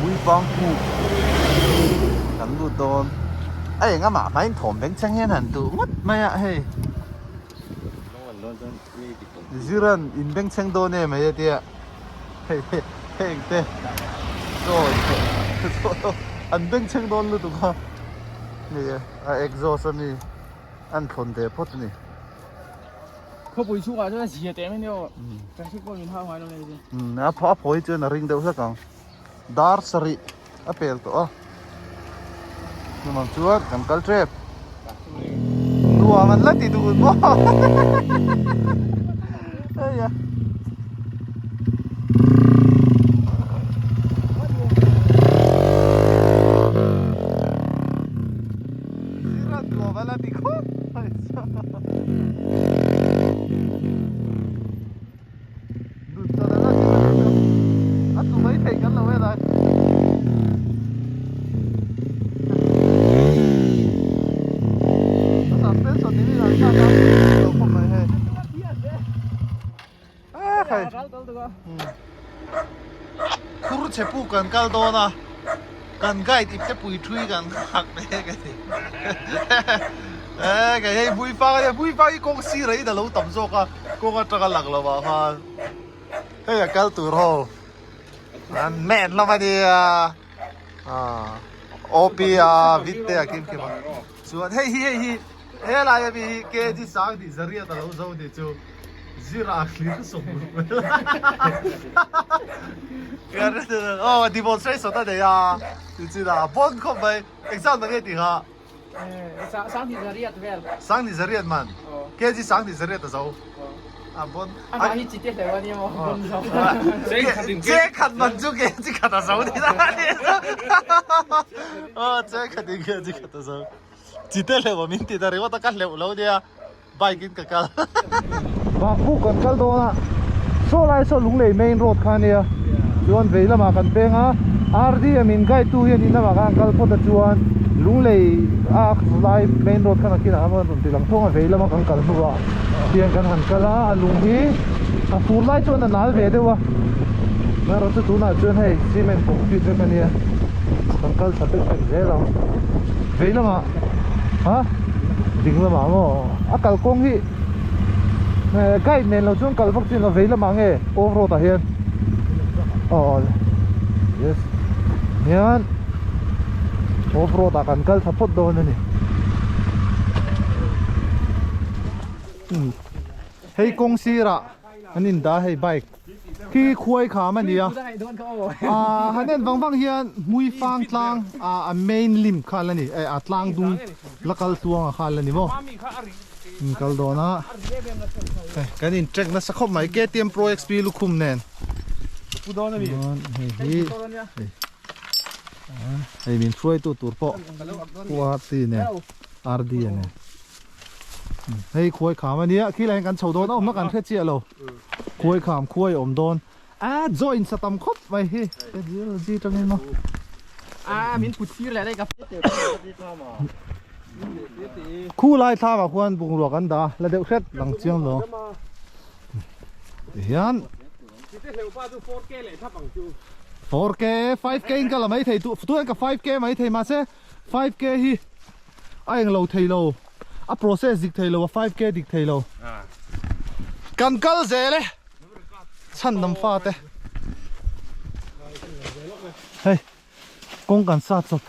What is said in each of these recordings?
Muivang puk kan lut dawn a eng amah hmain thawm bengchheng hian han duh ngawt mai a hei Ziran in bengchheng dawn em hei a tia hei heng te sawi an bengchheng dawn lutuk a ni e a exhaust ami an thlawn ve phawt a ni. Khawpui chhungah chuan a zia teh mai nia aw. Traffic pawh min hau ngai lo nia hei. Umm a phaw a phawi chuan a ring deuh hlek ang. Dar sarih a pel tawh a. Chuvang chuan kan kal tep. Nuam an la ti dun maw. Hei a. Zira nuam an la ti khawp mai. A tlu mai thei kan lo en a. A suspension ni min an thlak a lo khawp mai hei. A khai. Khur chhe puk kan kal dawn a. Kan guide ip te pui thui kan hak mek a ni. E kei hei Buifang a nia, Buifang hi kawng sirah in a lo tam zawk a, kawng atanga lang lo ah khan hei a kal tur ho an men hlawm a nia ah OP a vit te a kim kim a chuan hei hi hei hi helai ami hi KG sang tih zariat a lo zo tih chu Zira thlir sawm ruk vel aw demonstration a nei a tichhin a bon khawp mai exam na nge tih kha Sanghnih zariat vel Sanghnih zariat man KG sanghnih zariat a zo a bon amah hi chite hleuh a nia maw bon zo che khat man chu KG khat a zo ni na aw che khat in KG khat a zo chite hleuh a min ti ta ringawt a ka hleuh lo nia. Bike in ka kal. Vangpuk kan kal dawn a, saw lai saw Lunglei main road kha ania, chuan vei lamah kan peng a, RD a min guide tu hian in lamah khan kal phawt a chuan Lunglei a lai main road kha nakinah a rawn ti lang thawng a, vei lama kan kal hnuah hian kan han kal a, a lung hi a fur lai chuan a nal ve deuh a, erawh chu tunah chuan hei cement concrete vek ania, kan kal thla pek pek zel ang, vei lamah. Ha ding lamah maw a kalkawng hi guide nen lo chuan kal vak chin a vei lamah nge off road ah hian aw yes hian off road ah kan kal thla phawt dawn a ni hei kawng sirah an in dah hei bike. Khi khuai kham a ni a, ah han en vang vang hian hmui fang tlang ah a main limb kha la ni, eh a tlang dung la kal tluang a kha la ni maw, in kal dawn a, hei kan in track nasa khawp mai KTM Pro XP lukhum nen, hei hi hei min hruaitu tur pawh Pu RT nen RD nen. Hei khuai kham a nia khilai hian kan chho dawn a awmna kan hre chiah lo khuai kham khuai a awm dawn a join sa tam khawp mai hi geology tangin maw a min put tir leh daih ka khu lai thlam ah khuan bungrua kan dah a la deuh hret lang chiang lo tihian 4k 5k in ka la mai thei tu tuan ka 5k mai thei mahse 5k hi a eng lo thei lo a process dik thei lo a 5k dik thei lo kan kal zel e chhan lam fa te hei kawng kan sa chawp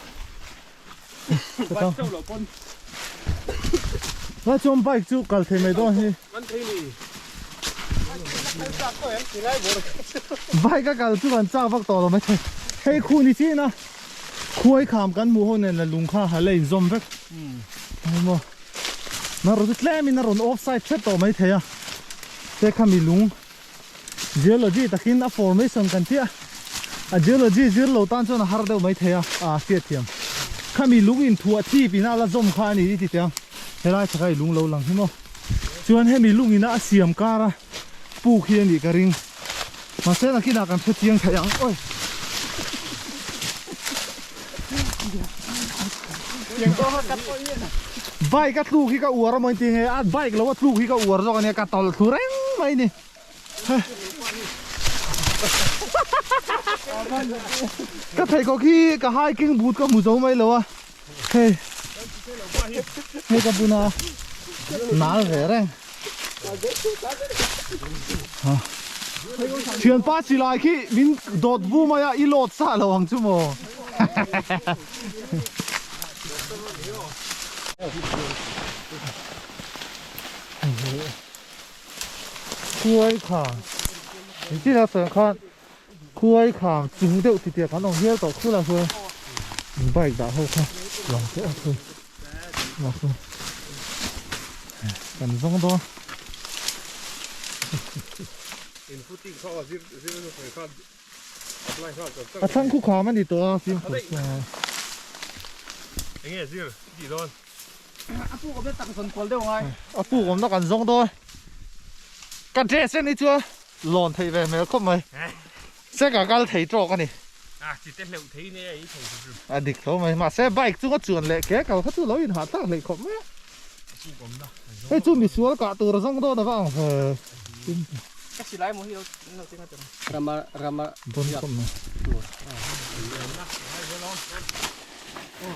lai chuan bike chu kal thei mai dawn hi bike a kal chu kan chak vak tawh lo mai thei hei khu ni chin a. Khuai kham kan hmuh ho nen la lung kha ha la inzawm vek hei maw na rawn chu tlem in a rawn offside hret tawh mai thei a te kha mi lung geology takin a formation kan tih a a geology zir lo tan chuan a har deuh mai thei a a hriat thiam kha mi lung in thuah thip in a la zawm kha a ni i ti teh ang helai thaka i lung lo lang hi maw chuan hemi lung in a a siam kar a puk hi a nih ka ring. Mahse nakinah kan hre chiang thei ang awi. Bike a tluk hi ka uar a maw inti nge a bike lo a tluk hi ka uar zawk ania ka tawlh thlu reng mai ni. Ka pheikhawk hi ka hiking boot ka hmu zo mai lo a. Hei hei ka buna nal ve reng. Thianpa silai khi min dawt vu mai a i load sa lo ang chu maw. Khuai khang engtin a sawi ang khan Khuai khang chung deuh titiah kan awm hial tawh khul a chuan bike dah ho kha lang teh a chu lah chu kan zawng dawn. A thlang khu kham a ni tawh a fimkhur chuan. Enge zir tih dawn? A puk awmna tak zawn kual deuh angai. A puk awmna kan zawng dawn. Ka dress en hi chuan Lawn theih ve hmel khawp mai. Check a kal thei tawk a ni. A chi te hleuh thei nia i thei hrim hrim. A dik tho mai. Mahse bike chunga chuan leh ke kal kha chu lo inhah thlak hleih khawp mai a. Hei chu misual kah tur a zawng dawn a va ang ve. Ka silai maw hi lo lo cheng a tel. Rama rama Dawn khawp mai.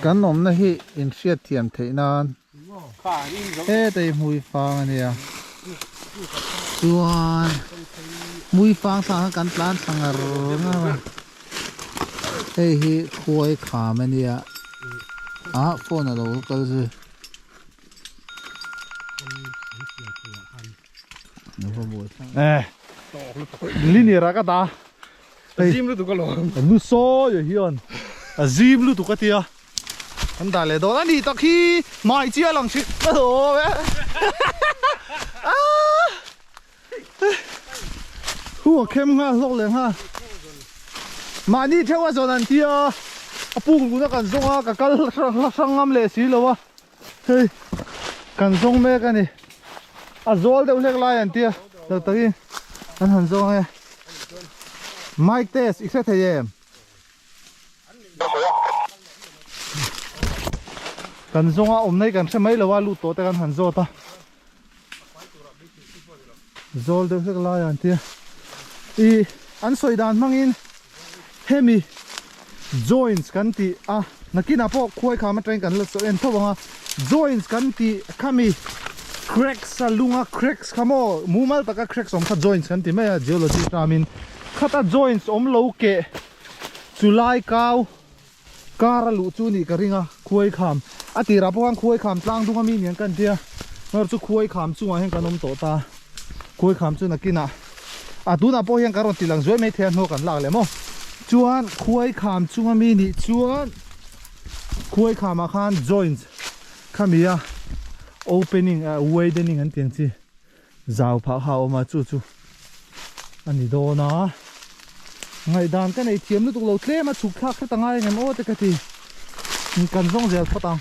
Kan awmna hi inhriatthiam theih nan Hetei hmui fang a nia chuan hmui fang thlang kha kan tlan thla ngar ngar a hei hi khuai kham a nia ah phone a lo kal zui linear ah ka dah a zim lutuk alawm nu sawi hian a zim lutuk a tia. An dah leh dawn a ni tak hi hmai chiah lang thin a awm e. Hu a khem nghal hlawk leh nghal. Mahni theuh a zawn an tia a puk luna kan zawng a ka kal hrang ngam leh si lo a hei kan zawng mek a ni. A zawl deuh hlek lai an tia tak takin an han zawng e. Mic test i hre thei em? Kan zawnga awm na hi kan hre mai lo a, lut tawh te kan han zawt a. Zawl deuh hlek lai an tia. I an sawi dan hmangin hemi joints kan tih a, nakinah pawh khuai kham atangin kan la sawi en tho ang a, joints kan tih khami cracks a lunga cracks kha maw mumal taka cracks awm kha joints kan ti mai a geology term in khata joints awm lo keh Chu lai kau kar a luh chu nih ka ring a, khuai kham a tirah pawh khan khuai kham tlang dung ami niang ka an tia, hmar chu khuai kham chungah hian kan awm tawh ta, khuai kham chu nakinah a tunah pawh hian ka rawn ti lang zuai mai thei a hnuah kan lak leh maw, chuan khuai kham chung ami nih chuan khuai khamah khan joints khami a opening ah widening an tih ang chi. Zau phah kha a awm a, chu chu a ni dawn a. Ngaihdan ka nei thiam lutuk lo tlem a, chhuk thlak hret a ngai angem aw te ka ti. Kan zawng zel phawt ang.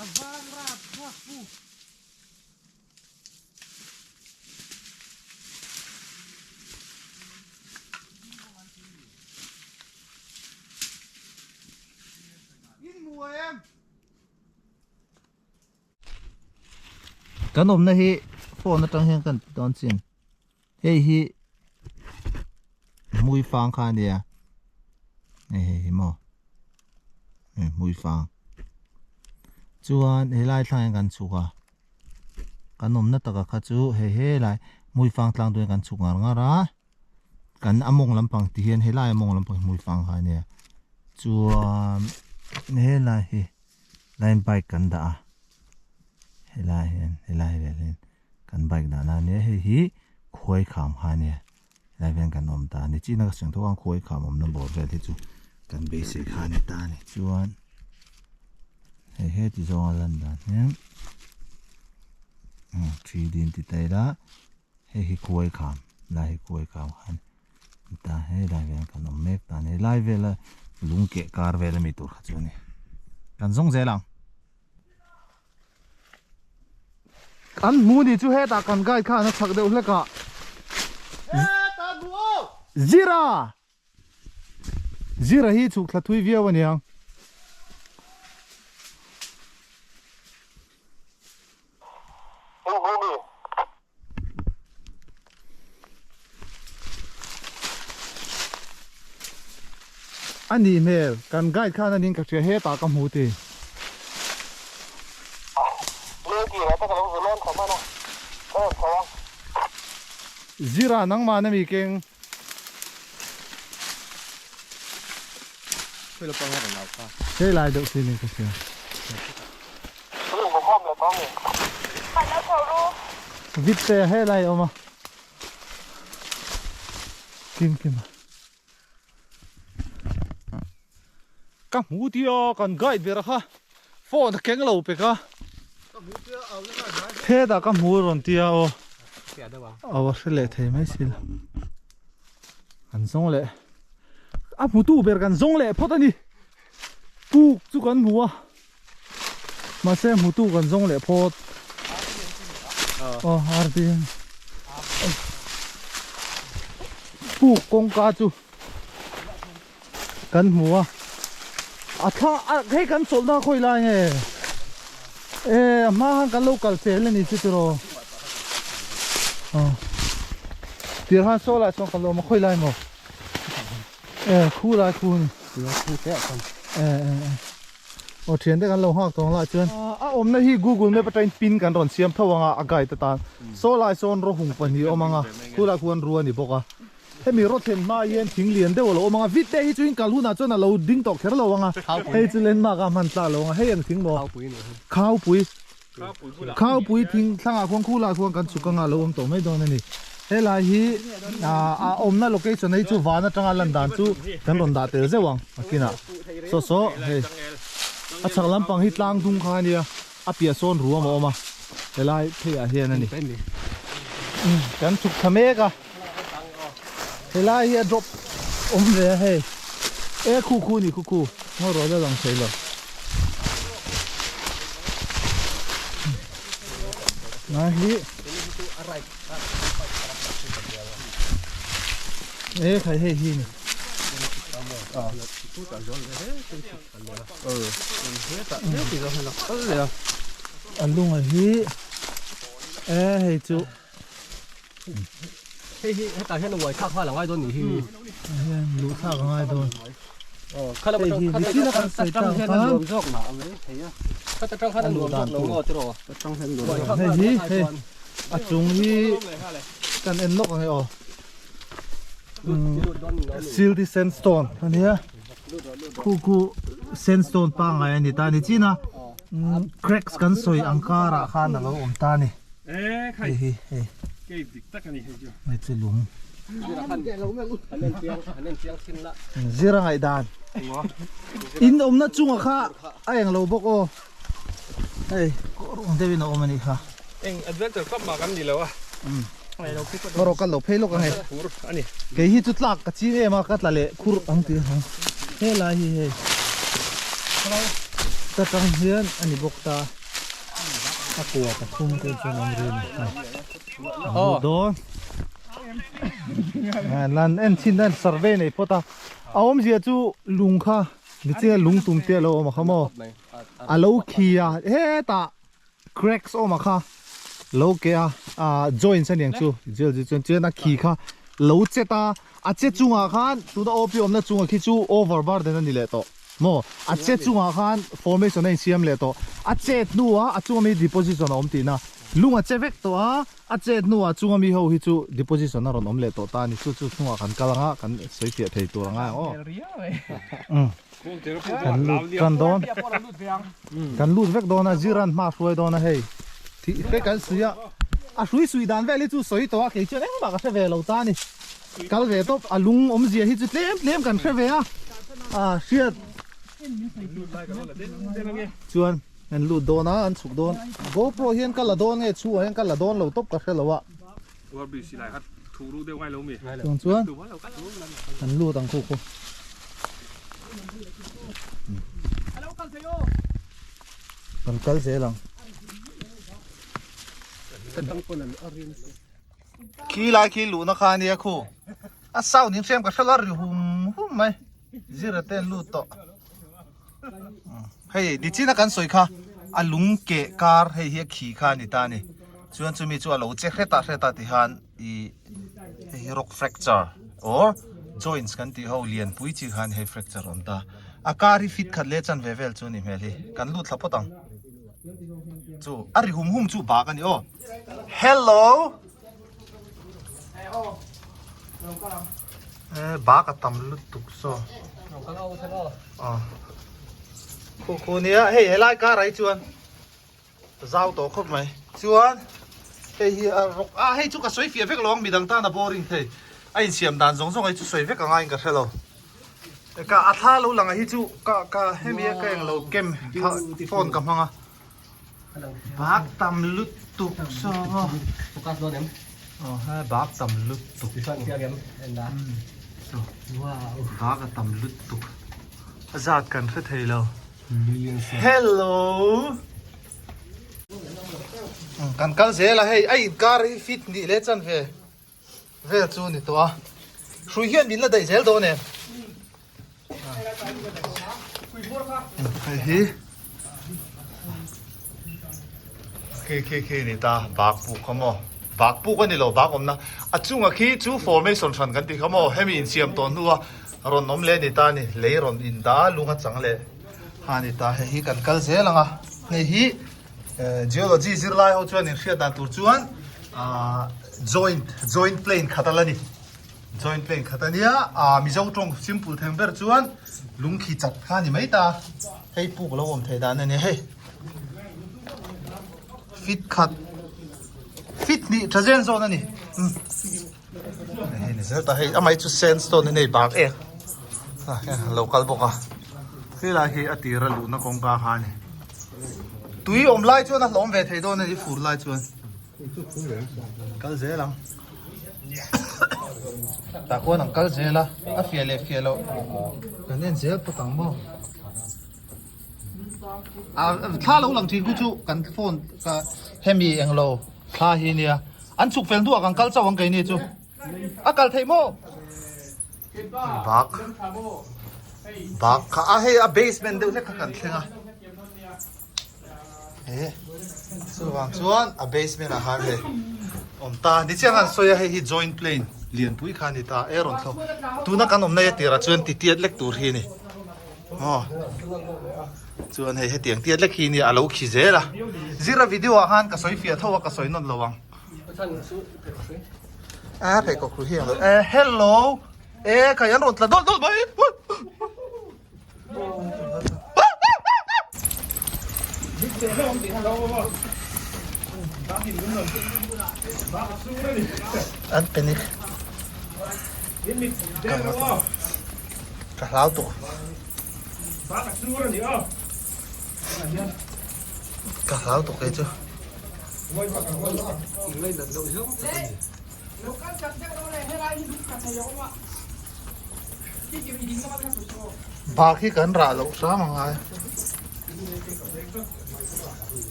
A vang rat thlak pu. Kan awmna hi phone atang hian kan ti dawn chin hei hi hmui fang kha ania hei hei hi maw hei hmui fang chuan helai thlangah hian kan chhuk a. Kan awmna taka kha chu hei helai Hmuifang tlang tuin kan chhuk ngar ngar a, kan a mawng lampang ti hian helai a mawng lampang hi Hmuifang kha ania chuan helai hi line bike kan dah a helai hian helai vel hian kan bike dah na ania hei hi khuai kham kha ania helai vel kan awm ta a ni china ka sawi ang tho khan khuai kham awmna bawr vel hi chu kan beisei kha a ni ta a ni chuan. Hei heti zawnga lan dan hian thi din ti ta ila hei hi khuai kham lai hi khuai kham khan ta hei lai vel kan awm mek ta ni lai vela lung keh kar vel ami tur kha chu ani kan zawng zel ang. An hmu ni chu hetah kan guide khan a chhak deuh hlek ah Zira! Zira hi chhuk thla thui viau aniang. A nih hmel, kan guide khan anin ka hria hetah ka hmu ti. Zira nangmah na mi keng. Hei lai deuh khi ni ka hria. Vit te he lai awm a. Kim kim a. Ka hmu tia kan guide ber kha phone a keng lo pek a. Hetah ka hmu rawn tia aw. Aw a hre leh thei mai si lo. Kan zawng leh a hmutu ber kan zawng leh phawt a ni. Puk chu kan hmu a. Mahse hmutu kan zawng leh phawt. Aw RD Puk kawngka chu kan hmu a. A thla a hei kan chawlhna khawi lai nge? E a hma khan kan lo kal fel a ni chu tiraw. Aw tir khan saw lai chuan kan lo awm a khawi lai maw? E khu lai khu a ni. E e e. Aw thian te kan lo nghak tawng lah chuan a awmna hi google map atangin pin kan rawn siam tho anga a guide atan saw lai sawn rawhung pahnih a awm anga khulai khuan rua a ni bawk a hemi raw thlen hma hian thing lian deuh a lo awm anga vit te hi chu in kal hunah chuan a lo ding tawh kher lo anga hei chu landmark a hman tlak lo anga hei ang thing maw khaupui Khaupui thing thlangah khuan khulai khuan kan chhuk anga lo awm tawh mai dawn a ni. Helai hi a awmna location hi chu van atanga lan dan chu kan rawn dah tel zeuh ang a kinah. Saw saw hei a chhak lampang hi tlang dung kha a nia a piah sawn ruam a awm a helai pheiah hian a ni. Kan chhuk thla mek a helai hi a drop awm ve a hei e khu khu ni khu khu ngaw rawh la lang thei lo. Nai hi e khai hei hi ni a lunga hi e hei chu Hei hi hetah hian uai thlak nghal a ngai dawn nih hi. Hian luh thlak a ngai dawn. Kha lam atang kha lam atang hian a nuam zawk mah ang mai thei a. Kha ta tang khan a nuam zawk lo maw tiraw. Ta tang hian nuam zawk. Hei hi hei a chung hi kan en lawk ang e aw. Silty sandstone a nia. Khu khu sandstone pangngai a ni ta ni chin a. Cracks kan sawi ang karah khan a lo awm ta a ni. Hei hi hei hei chu lung zir a ngaih dan in awmna chunga kha a eng lo bawk aw hei kawrung deuhin a awm a nih kha eng adventure club mah kan ni lo a erawh ka lo phei lawk ang hei kei hi chu tlak ka ching em a ka tla leh khur ang tih ang helai hi hei ta tang hian a ni bawk ta. A kua pathum te chuan an rin a hmu dawn lan en chin an survey nei phawt a a awmzia chu lung kha ni chiang a lung tum te a lo awm a kha maw a lo khi a hetah cracks awm a kha lo ke a ah joints aniang chu chuan chuan a khi kha lo chet a A che chungah khan tuna OP awmna chunga khi chu over burden a ni leh tawh maw? A che chungah khan formation a insiam leh tawh. A chet hnuah a chunga mi deposition a awm tihna. Lung a che vek tawh a, a chet hnuah chunga mi ho hi chu deposition a rawn awm leh tawh ta a ni. Chu chu hnungah kan kal anga kan sawi fiah thei tur anga aw. Kan lut tan dawn. Kan lut vek dawn a, Ziran hma a hruai dawn a hei. Thih te kan suih a, a hrui suih dan vel hi chu sawi tawh a, kei chuan engmah ka hre ve lo ta a ni. Kal ve tawp, a lung awmzia hi chu tlem tlem kan hre ve a, a hriat chuan an lut dawn a, an chhuk dawn. GoPro hian ka la dawn nge chhuah hian ka la dawn lo tawp ka hre lo a. Chuang chuan an lut ang khu khu. Kan kal zel ang. Khi lai khi luhna kha ania khu. A sound in hriam ka hre lo a ri hum hum mai. Zira te an lut tawh. Hei nichina kan sawi kha a lung keh kar hei hi a khi kha a ni ta a ni. Chuan chumi chu a lo che hret a hret a tihian ih hei hi rock fracture or joints kan tih ho lianpui chi khan hei fracture a awm ta. A kar hi fit khat leh chanve vel chu a ni hmel hi. Kan lut thla phawt ang. Chu a ri hum hum chu bak a ni aw. Hello! Eh bak a tam lutuk saw. Khu khu nia hei helai kar ah hi chuan zau tawh khawp mai chuan hei hi a rawk a hei chu ka sawi fiah vek lo ang midang tan a boring thei a insiam dan zawng zawng hi chu sawi vek anga in ka hre lo ka a thla lo lang ah hi chu ka ka hemi a ka englo kem phone ka hmang a. Bak tam lutuk saw. Focus dawn em? Aw he bak tam lutuk. Ti chuan chiang em? En la. Saw. Wow. Bak a tam lutuk. A zat kan hre thei lo. Hello. Kan kal zel a hei a inkar hi fit nih leh chan ve vel chu ni tawh a. Hrui hian min la daih zel dawn em? Hei hi khi khi khi ni ta bak puk kha maw bak puk a ni lo bak awmna a chunga khi chu formation hran kan tih kha maw hemi insiam tawh hnua rawn awm leh a ni ta a ni lei rawn in da lung a chang leh ha a ni ta hei hi kan kal zel ang a hei hi geology zirlai ho chuan inhriat dan tur chuan ah joint joint plane khat a la ni. Joint plane khat a nia, ah Mizo tawng simple theng ber chuan lungkhi chat kha a ni mai ta, hei puk lo awm thei dan a ni hei. Fit khat, fit hnih tha zen zawn a ni. Umm hei ni zel ta hei amah hi chu sandstone a nei bak em ah hian a lo kal bawk a, helai hi a tira luhna kawngka kha a ni. Tui awm lai chuan a hlawm ve thei dawn a ni fur lai chuan. Kal zel ang. Tah khuan an kal zel a, a fiah leh fiah loh kan en zel phawt ang maw. A thla lo lang thin khu chu kan phone ka hemi englo thla hi nia an chhuk fel hnuah kan kal chauh ang keini chu a kal theih maw. Bak bak kha a hei a basement deuh hlek kha kan thleng a. He chuvang chuan a basement ah khan hei awm ta ni chiang an sawi a hei hi joint plane lianpui kha a ni ta e rawn thlawk tuna kan awmna hi a tirah chuan ti tiat lek tur hi a ni aw chuan hei hetiang tiat lek hi a ni a lo khi zel a zira video ah khan ka sawi fiah tho a ka sawi nawt lo ang a pheikhawk ru hi ang e hello e khai an rawn tla dawlh dawlh mai. An panic ka hlau tuk ka hlau tuk kei chu. Bak hi kan rah loh hram a ngai.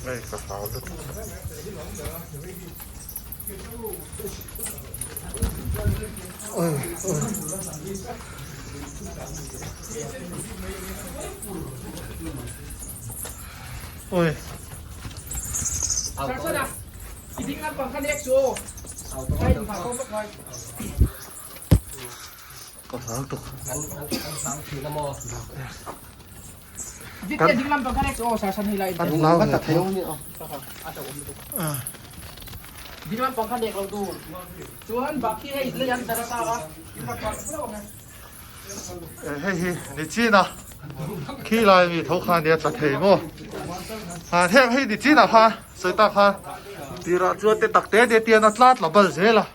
Hei ka hlau lutuk. Oi oi. Oi. Ka hlau tuk. Kan hlau ve tho. Hei hi ni chin a khi lai mi tho khan nia tla thei maw a heng hei ni chin ah khan sawi tak khan tirah chuan te tak te te tian a tla tla bal zel a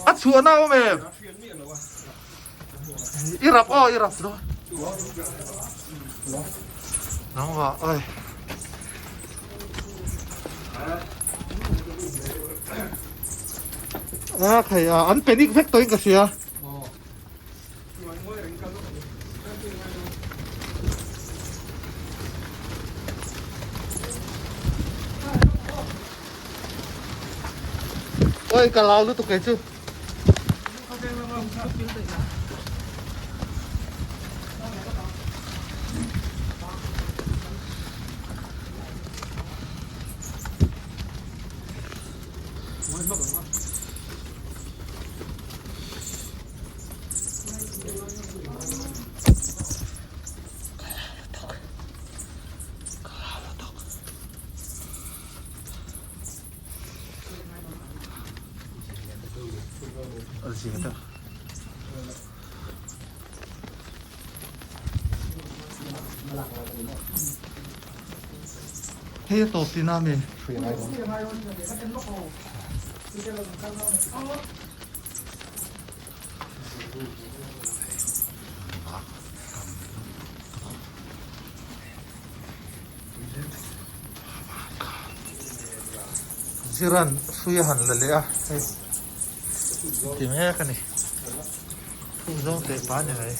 a chhuah na awm em i rap aw i rap dawn nangmah oi. A thei a an panic vek tawhin ka hria. Oi ka lau lutuk kei chu. Hei a tawp tihna a mi? Ziran hrui a han la leh a hei ti mek a ni thuk zawng teh pa ni mai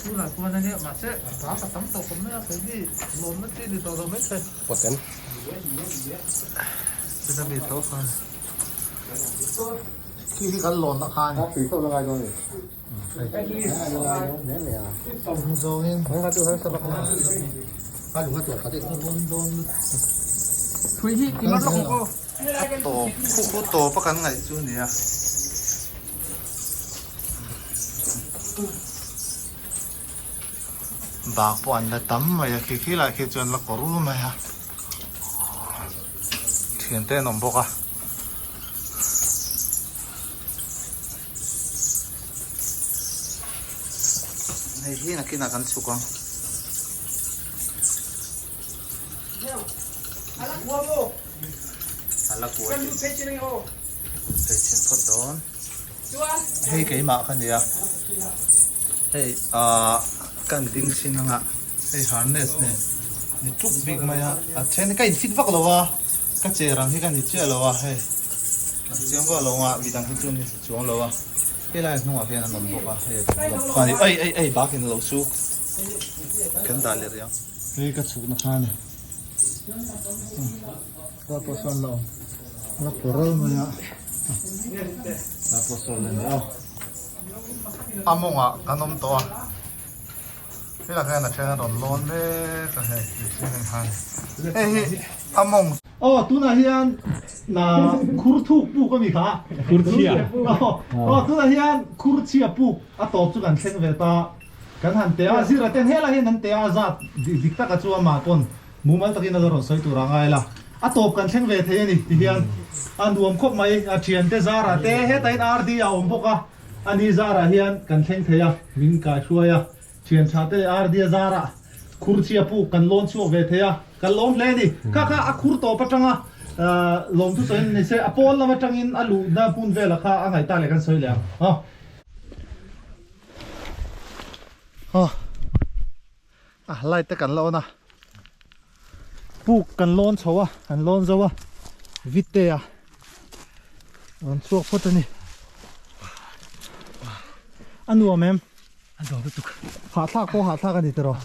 tunah chuan a nia mahse bak a tam tawh khawp mai a keini lawmna chi ni tawh lo mai thei chuna mi tho khan khi hi kan lawnna kha a ni. Tawp tawp a kan ngaih chu a ni a. Bak pawh an la tam mai a khi khi lai khi chuan la kawr mai a thiante an awm bawk a. Hei hi nakinah kan chhuk ang. A la kual phei chhin phawt dawn. Hei keimah ka nia. Hei ah kan ding chin anga hei harness nen ni tuk bik mai a. A then ka in fit vak lo a ka che rang hi ka ni chiah lo a hei. Ang chiang vak lo anga midang hi chu ni chuang lo a helai hnungah hian an awm bawk a hei a chung lam kha a ni ei ei ei bakin a lo chu kan dah leh rih ang. Hei ka chhukna kha a ni tah pawh sawn la awm la pawh ral mai a tah pawh sawn la ni a a mawngah kan awm tawh a helaiah hian a then a rawn lawn mek a hei mihring ang khan hei hi a mawng. Aw tunah hian na khur thuk puk a mi kha? Khur chhia. Aw tunah hian khur chhia puk a tawp chu kan thleng ve ta. Kan han teh a, zira ten helai hian an teh a, a zat dik taka chu amah pawn mumal takin a la rawn sawi tur a ngai la. A tawp kan thleng ve thei a ni ti hian a nuam khawp mai. A thiante zarah te hetahin RD a awm bawk a, ani zarah hian kan thleng thei a, min kaihruai a. Thian tha te RD a zarah khur chhia puk kan lawn chhuak ve thei a, kan lawm hle a ni. Kha kha a khur tawp atanga lawm chu sawi ni se, a pawn lam atangin a luhna hmun velah kha a ngaih ta leh kan sawi leh ang. Aw. Aw. A light te kan la on a. Puk kan lawn chho a, kan lawn zo a, vite a rawn chhuak phawt a ni. A nuam em? A nuam lutuk. Hahthlak pawh hahthlak a ni tiraw.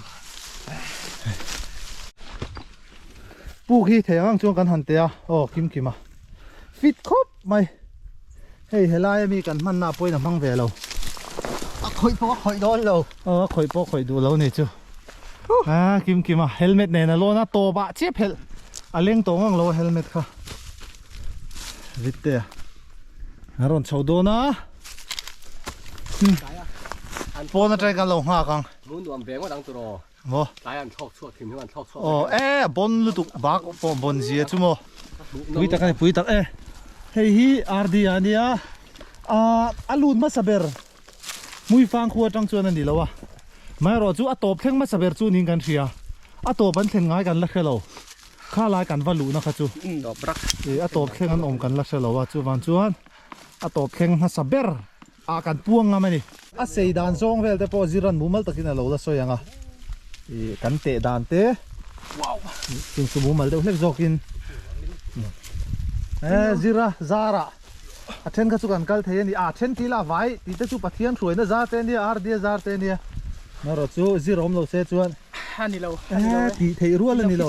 Puk hi thei ang ang chuan kan han teh a, aw kim kim a. Fit khawp mai. Hei helai ami kan hmanna pawhin a hmang ve lo. A khawih pawh a khawih dawn lo. Aw a khawih pawh a khawih duh lo ni chu. A kim kim a helmet nen a lawn a tawp ah chiah phelh a leng tawh ngang lo a helmet kha. Vit te a. A rawn chho dawn a. Pawn atang kan lo nghak ang. Mun nuam ve ngawt ang tur aw. Maw? Tlai an thlawk chhuak thin hian an thlawk chhuak. Aw e bon lutuk bak pawh bon zia chu maw. Pui tak a ni pui tak e. Hei hi RD a nia. A lut hmasa ber Hmuifang khu atang chuan a ni lo a. Amaherawh chu a tawp thleng hmasa ber chu niin kan hria. A tawp an thlen ngai kan la hre lo. Kha lai kan va luhna kha chu. A tawp thleng an awm kan la hre lo a chuvang chuan a tawp thleng hmasa ber ah kan puang ngam a ni. A sei dan zawng vel te pawh zir an mumal takin a lo la sawi ang a, ih kan teh dan te chung chu mumal deuh hlek zawkin e zira zarah a then kha chu kan kal thei a ni, a then tih lah vai tih te chu Pathian hruaina zar te ania RDA zar te ania erawh chu zir awm lo se chuan a ni lo e tih theih rual a ni lo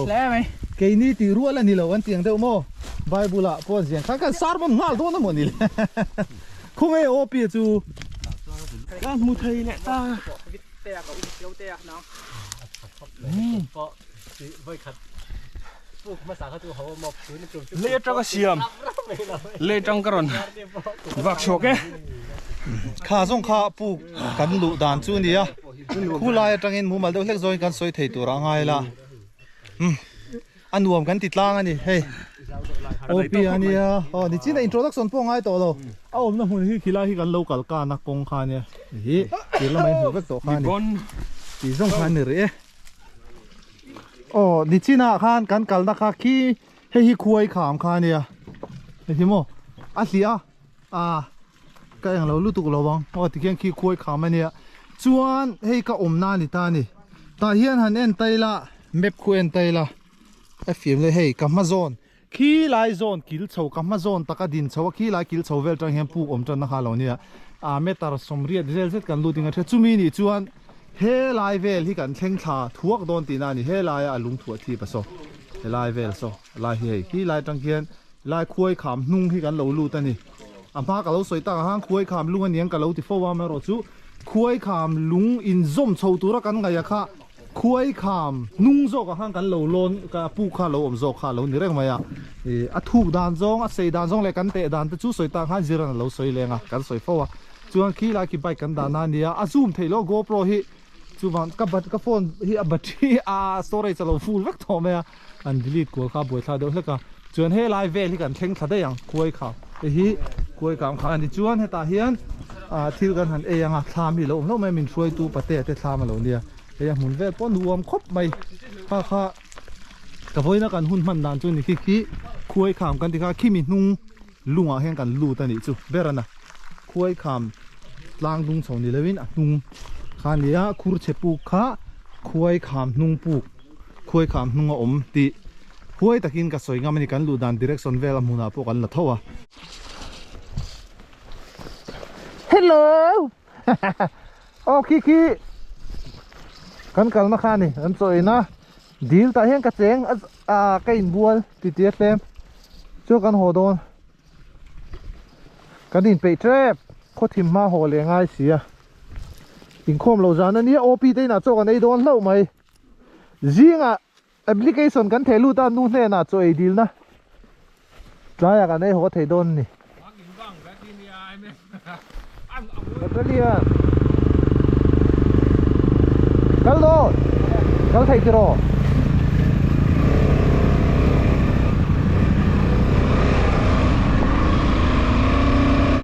keini tih rual a ni lo an ti ang deuh maw. Bible ah pawh an ziah khan kan sermon nghal dawn a maw ni le khawnge OP chu ka hmu thei leh ta. Lei atanga siam lei atang ka rawn vak chhuak e. Kha zawng kha puk kan luh dan chu nia khulai atangin mumal deuh hlek zawngin kan sawi thei tur a ngai la a nuam kan ti tlang a ni hei OP a nia aw nichina introduction pawh a ngai tawh lo a awmna hmun hi khilai hi kan lo kal kan a kawng kha nia hi tir lamah in hmuh vek tawh kha a ni tih zawng kha a ni rih e. Aw nichinah khan kan kalna kha khi hei hi khuai kham kha ania hei hi maw a hliah a ah ka englo lutuk lo ang aw tikhian khi khuai kham ania chuan hei ka awmna a ni ta a ni tah hian han en ta ila map khu en ta ila a fiam le hei ka hma zawn Khi lai zawn kil chho ka hma zawn taka din chho a khi lai kil chho vel tang hian puk awm tanna kha lo nia a meter sawmriat vel zet kan lut in a hria chumi nih chuan he lai vel hi kan thleng thla thuak dawn tihna a ni he laia a lung thuah thip a saw he lai vel saw lai hi hei khi lai tang khian lai khuai kham hnung hi kan lo lut a ni a hma ka lo sawi tak ang khan khuai kham lung a niang ka lo ti fo a amaherawhchu khuai kham lung inzawm chho tura kan ngaih a kha Khuai kham hnung zawkah khan kan lo lawn ka puk kha lo awm zawk kha a lo ni reng mai a, ih a thuk dan zawng a sei dan zawng leh kan teh dan te chu sawi tan khan ziran a lo sawi leng a kan sawi fo a, chuan khi lai khi bike kan dah na ania a zoom theih loh GoPro hi chuvang ka bat ka phone hi a battery a storage a lo full vek tawh mai a an delete kual kha a buaithlak deuh hlek a, chuan helai vel hi kan thleng thla daih ang khuai kham te hi khuai kham kha a ni chuan hetah hian ah thil kan han ei ang a thlam hi a lo awm hlauh mai a min hruaitu patea te thlam a lo nia. Hei a hmun vel pawh nuam khawp mai kha kha ka vawiina kan hun hman dan chu ni khi khi khuai kham kan ti kha khimi hnung lungah hian kan lut a nih chu ber a na khuai kham tlang dung chho ni loin a hnung kha a ni a khur chhe puk kha khuai kham hnung puk khuai kham hnung a awm tih huai takin ka sawi ngam a ni kan luh dan direction vel a hmunah pawh kan la tho a. Hello. Aw khi khi kan kalna kha a ni an chaw in a dil tah hian ka cheng a ka inbual ti tia tlem chu kan haw dawn kan inpeih tep khaw thim hma haw leh ngai si a inkhawm lo zan a nia OP te inah chaw kan ei dawn hlauh mai zingah application kan theh lut a nu hnenah chaw ei dilna Tlaiah kan ei haw thei dawn a ni. Battalion. Kal dawn. Kal thei tiraw.